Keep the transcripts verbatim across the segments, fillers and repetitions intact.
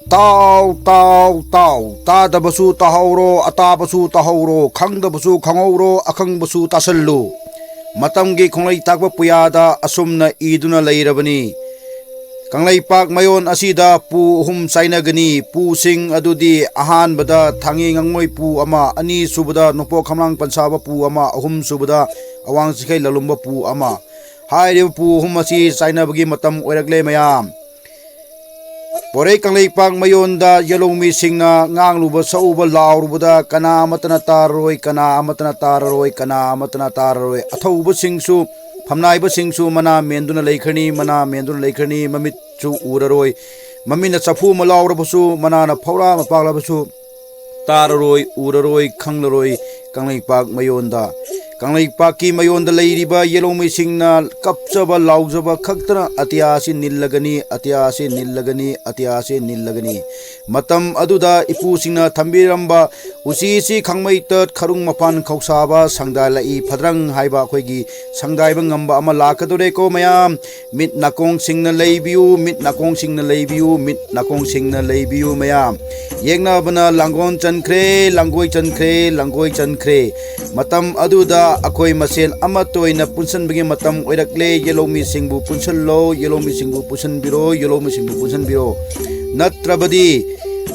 ꯇꯥꯎ, ꯇꯥꯎ, ꯇꯥꯎ, ꯇꯥꯗꯕꯁꯨ ꯇꯥꯍꯧꯔꯣ, ꯑꯇꯥꯕꯁꯨ ꯇꯥꯍꯧꯔꯣ, ꯈꯪꯗꯕꯁꯨ ꯈꯪꯍꯧꯔꯣ, ꯑꯈꯪꯕꯁꯨ ꯇꯥꯁꯜꯂꯨ꯫ ꯃꯇꯝꯒꯤ ꯈꯣꯡꯂꯩ ꯇꯥꯛꯄ ꯄꯨꯌꯥꯗ ꯑꯁꯨꯝꯅ ꯏꯗꯨꯅ ꯂꯩꯔꯕꯅꯤ꯫ ꯀꯪꯂꯩꯄꯥꯛ ꯃꯌꯣꯟ ꯑꯁꯤꯗ ꯄꯨ ꯑꯍꯨꯝ ꯆꯥꯏꯅꯒꯅꯤ꯫ ꯄꯨꯁꯤꯡ ꯑꯗꯨꯗꯤ ꯑꯍꯥꯟꯕꯗ ꯊꯥꯡꯉꯤ ꯉꯥꯡꯉꯣꯏ ꯄꯨ ꯑꯃ, ꯑꯅꯤꯁꯨꯕꯗ ꯅꯣꯡꯄꯣꯛ ꯈꯝꯂꯥꯡ ꯄꯟꯁꯥꯕ ꯄꯨ ꯑꯃ, ꯑꯍꯨꯝꯁꯨꯕꯗ ꯑꯋꯥꯡ ꯆꯤꯡꯈꯩ ꯂꯂꯨꯝꯕ ꯄꯨ ꯑꯃ꯫ ꯍꯥꯏꯔꯤꯕ ꯄꯨ ꯑꯍꯨꯝ ꯑꯁꯤ ꯆꯥꯏꯅꯕꯒꯤ ꯃꯇꯝ ꯑꯣꯏꯔꯛꯂꯦ ꯃꯌꯥꯝ꯫ ꯄꯣꯔꯩ ꯀꯪꯂꯩꯄꯥꯛ ꯃꯌꯣꯟꯗ ꯌꯦꯂꯧꯃꯤꯁꯤꯡꯅ ꯉꯥꯡꯂꯨꯕ ꯁꯛꯎꯕ ꯂꯥꯎꯔꯨꯕꯗ ꯀꯅꯥ ꯑꯃꯠꯇꯅ ꯇꯥꯔꯔꯣꯏ, ꯀꯅꯥ ꯑꯃꯠꯇꯅ ꯇꯥꯔꯔꯣꯏ, ꯀꯅꯥ ꯑꯃꯠꯇꯅ ꯇꯥꯔꯔꯣꯏ꯫ ꯑꯊꯧꯕꯁꯤꯡꯁꯨ, ꯐꯝꯅꯥꯏꯕꯁꯤꯡꯁꯨ ꯃꯅꯥ ꯃꯦꯟꯗꯨꯅ ꯂꯩꯈ꯭ꯔꯅꯤ, ꯃꯅꯥ ꯃꯦꯟꯗꯨꯅ ꯂꯩꯈ꯭ꯔꯅꯤ꯫ ꯃꯃꯤꯠꯁꯨ ꯎꯔꯔꯣꯏ꯫ ꯃꯃꯤꯠꯅ ꯆꯐꯨ ꯑꯃ ꯂꯥꯎꯔꯕꯁꯨ, ꯃꯅꯥꯅ ꯐꯧꯔꯥ ꯑꯃ ꯄꯥꯛꯂꯕꯁꯨ, ꯇꯥꯔꯔꯣꯏ, ꯎꯔꯔꯣꯏ, ꯈꯪꯂꯔꯣꯏ꯫ ꯀꯪꯂꯩꯄꯥꯛ ꯃꯌꯣꯟꯗ, ꯀꯪꯂꯩꯄꯥꯛꯀꯤ ꯃꯌꯣꯟꯗ ꯂꯩꯔꯤꯕ ꯌꯦꯂꯧꯃꯤꯁꯤꯡꯅ ꯀꯞꯆꯕ ꯂꯥꯎꯖꯕ ꯈꯛꯇꯅ ꯑꯇꯤꯌꯥꯁꯤ ꯅꯤꯜꯂꯒꯅꯤ, ꯑꯇꯤꯌꯥꯁꯤ ꯅꯤꯜꯂꯒꯅꯤ, ꯑꯇꯤꯌꯥꯁꯤ ꯅꯤꯜꯂꯒꯅꯤ꯫ ꯃꯇꯝ ꯑꯗꯨꯗ ꯏꯄꯨꯁꯤꯡꯅ ꯊꯝꯕꯤꯔꯝꯕ ꯎꯆꯤꯁꯤ ꯈꯪꯃꯩꯇꯠ ꯈꯔꯨꯡ ꯃꯄꯥꯟ ꯈꯧꯁꯥꯕ ꯁꯪꯗꯥꯏꯂꯛꯏ ꯐꯗ꯭ꯔꯪ ꯍꯥꯏꯕ ꯑꯩꯈꯣꯏꯒꯤ ꯁꯪꯗꯥꯏꯕ ꯉꯝꯕ ꯑꯃ ꯂꯥꯛꯀꯗꯧꯔꯦꯀꯣ ꯃꯌꯥꯝ꯫ ꯃꯤꯠ ꯅꯥꯀꯣꯡꯁꯤꯡꯅ ꯂꯩꯕꯤꯌꯨ, ꯃꯤꯠ ꯅꯥꯀꯣꯡꯁꯤꯡꯅ ꯂꯩꯕꯤꯌꯨ, ꯃꯤꯠ ꯅꯥꯀꯣꯡꯁꯤꯡꯅ ꯂꯩꯕꯤꯌꯨ ꯃꯌꯥꯝ꯫ ꯌꯦꯛꯅꯕꯅ ꯂꯥꯡꯒꯣꯜ ꯆꯟꯈ꯭ꯔꯦ, ꯂꯥꯡꯒꯣꯏ ꯆꯟꯈ꯭ꯔꯦ, ꯂꯥꯡꯒꯣꯏ ꯆꯟꯈ꯭ꯔꯦ꯫ ꯃꯇꯝ ꯑꯗꯨꯗ ꯑꯩꯈꯣꯏ ꯃꯁꯦꯜ ꯑꯃꯠꯇ ꯑꯣꯏꯅ ꯄꯨꯟꯁꯤꯟꯕꯒꯤ ꯃꯇꯝ ꯑꯣꯏꯔꯛꯂꯦ꯫ ꯌꯦꯂꯧꯃꯤꯁꯤꯡꯕꯨ ꯄꯨꯟꯁꯤꯜꯂꯣ, ꯌꯦꯂꯧꯃꯤꯁꯤꯡꯕꯨ ꯄꯨꯟꯁꯤꯟꯕꯤꯔꯣ, ꯌꯦꯂꯧꯃꯤꯁꯤꯡꯕꯨ ꯄꯨꯟꯁꯤꯟꯕꯤꯔꯣ꯫ ꯅꯠꯇ꯭ꯔꯕꯗꯤ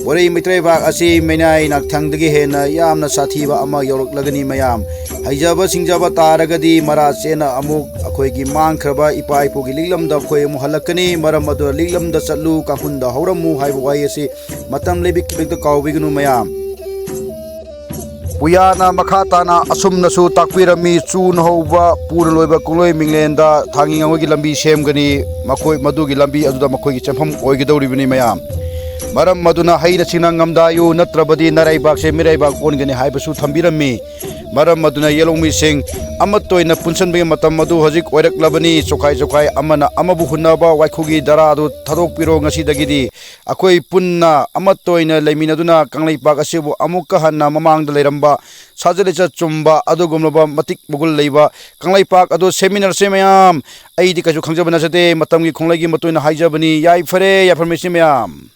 ꯄꯣꯔꯩ ꯃꯩꯇ꯭ꯔꯩꯕꯥꯛ ꯑꯁꯤ ꯃꯩꯅꯥꯏ ꯅꯥꯛꯊꯪꯗꯒꯤ ꯍꯦꯟꯅ ꯌꯥꯝꯅ ꯁꯥꯊꯤꯕ ꯑꯃ ꯌꯧꯔꯛꯂꯒꯅꯤ ꯃꯌꯥꯝ꯫ ꯍꯩꯖꯕ ꯁꯤꯡꯖꯕ ꯇꯥꯔꯒꯗꯤ ꯃꯔꯥ ꯆꯦꯟꯅ ꯑꯃꯨꯛ ꯑꯩꯈꯣꯏꯒꯤ ꯃꯥꯡꯈ꯭ꯔꯕ ꯏꯄꯥ ꯏꯄꯨꯒꯤ ꯂꯤꯛꯂꯝꯗ ꯑꯩꯈꯣꯏ ꯑꯃꯨꯛ ꯍꯜꯂꯛꯀꯅꯤ꯫ ꯃꯔꯝ ꯑꯗꯨꯅ ꯂꯤꯛꯂꯝꯗ ꯆꯠꯂꯨ, ꯀꯥꯡꯈꯨꯜꯗ ꯍꯧꯔꯝꯃꯨ ꯍꯥꯏꯕ ꯋꯥꯍꯩ ꯑꯁꯤ ꯃꯇꯝ ꯂꯩꯕꯤꯛ ꯈꯤꯕꯤꯛꯇ ꯀꯥꯎꯕꯤꯒꯅꯨ ꯃꯌꯥꯝ꯫ ꯄꯨꯌꯥꯅ ꯃꯈꯥ ꯇꯥꯅ ꯑꯁꯨꯝꯅꯁꯨ ꯇꯥꯛꯄꯤꯔꯝꯃꯤ, ꯆꯨꯅ ꯍꯧꯕ ꯄꯨꯅ ꯂꯣꯏꯕ ꯀꯣꯡꯂꯣꯏ ꯃꯤꯡꯂꯦꯟꯗ ꯊꯥꯡꯉꯤ ꯉꯥꯡꯉꯣꯏꯒꯤ ꯂꯝꯕꯤ ꯁꯦꯝꯒꯅꯤ꯫ ꯃꯈꯣꯏ ꯃꯗꯨꯒꯤ ꯂꯝꯕꯤ ꯑꯗꯨꯗ ꯃꯈꯣꯏꯒꯤ ꯆꯦꯟꯐꯝ ꯑꯣꯏꯒꯗꯧꯔꯤꯕꯅꯤ ꯃꯌꯥꯝ꯫ ꯃꯔꯝ ꯑꯗꯨꯅ ꯍꯩꯅ ꯁꯤꯡꯅ ꯉꯝꯗꯥꯏꯌꯨ, ꯅꯠꯇ꯭ꯔꯕꯗꯤ ꯅꯔꯩꯕꯥꯛꯁꯦ ꯃꯤꯔꯩꯕꯥꯛ ꯑꯣꯟꯒꯅꯤ ꯍꯥꯏꯕꯁꯨ ꯊꯝꯕꯤꯔꯝꯃꯤ꯫ ꯃꯔꯝ ꯑꯗꯨꯅ ꯌꯦꯂꯧꯃꯤꯁꯤꯡ ꯑꯃꯠꯇ ꯑꯣꯏꯅ ꯄꯨꯟꯁꯤꯟꯕꯒꯤ ꯃꯇꯝ ꯑꯗꯨ ꯍꯧꯖꯤꯛ ꯑꯣꯏꯔꯛꯂꯕꯅꯤ꯫ ꯆꯣꯈꯥꯏ ꯆꯣꯈꯥꯏ ꯑꯃꯅ ꯑꯃꯕꯨ ꯍꯨꯟꯅꯕ ꯋꯥꯏꯈꯨꯒꯤ ꯙꯔꯥ ꯑꯗꯨ ꯊꯥꯗꯣꯛꯄꯤꯔꯣ꯫ ꯉꯁꯤꯗꯒꯤꯗꯤ ꯑꯩꯈꯣꯏ ꯄꯨꯟꯅ ꯑꯃꯠꯇ ꯑꯣꯏꯅ ꯂꯩꯃꯤꯟꯅꯗꯨꯅ ꯀꯪꯂꯩꯄꯥꯛ ꯑꯁꯤꯕꯨ ꯑꯃꯨꯛꯀ ꯍꯟꯅ ꯃꯃꯥꯡꯗ ꯂꯩꯔꯝꯕ ꯁꯥꯖꯠ ꯂꯤꯆꯠ ꯆꯨꯝꯕ ꯑꯗꯨꯒꯨꯝꯂꯕ ꯃꯇꯤꯛ ꯃꯒꯨꯟ ꯂꯩꯕ ꯀꯪꯂꯩꯄꯥꯛ ꯑꯗꯨ ꯁꯦꯝꯃꯤꯟꯅꯔꯁꯦ ꯃꯌꯥꯝ꯫ ꯑꯩꯗꯤ ꯀꯩꯁꯨ ꯈꯪꯖꯕ ꯅꯠꯆꯗꯦ, ꯃꯇꯝꯒꯤ ꯈꯣꯡꯂꯩꯒꯤ ꯃꯇꯨꯡ ꯏꯟꯅ ꯍꯥꯏꯖꯕꯅꯤ꯫ ꯌꯥꯏꯐꯔꯦ, ꯌꯥꯏꯐꯔꯃꯤꯁꯤ ꯃꯌꯥꯝ꯫